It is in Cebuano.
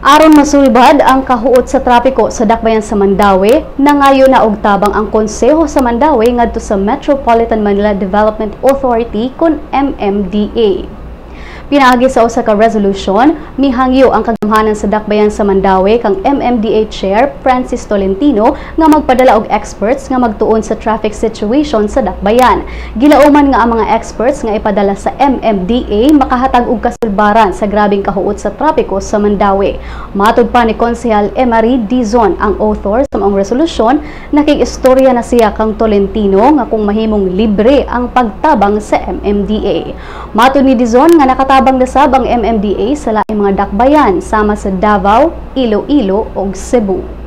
Aron masulbad ang kahuot sa trapiko sa dakbayan sa Mandaue, nangayo na og tabang ang Konseho sa Mandaue ngadto sa Metropolitan Manila Development Authority kon MMDA. Pinaagi sa usa ka resolution, mihangyo ang kagamhanan sa dakbayan sa Mandaue kang MMDA Chair Francis Tolentino nga magpadala og experts nga magtuon sa traffic situation sa dakbayan. Gilauman nga ang mga experts nga ipadala sa MMDA makahatag og kasulbaran sa grabeng kahuot sa trapiko sa Mandaue. Matod pa ni Konsehal Emery Dizon, ang author sa maong resolusyon, nakig-istorya na siya kang Tolentino nga kung mahimong libre ang pagtabang sa MMDA. Matod ni Dizon nga nakatabang na sab ang MMDA sa laing mga dakbayan sama sa Davao, Iloilo ug Cebu.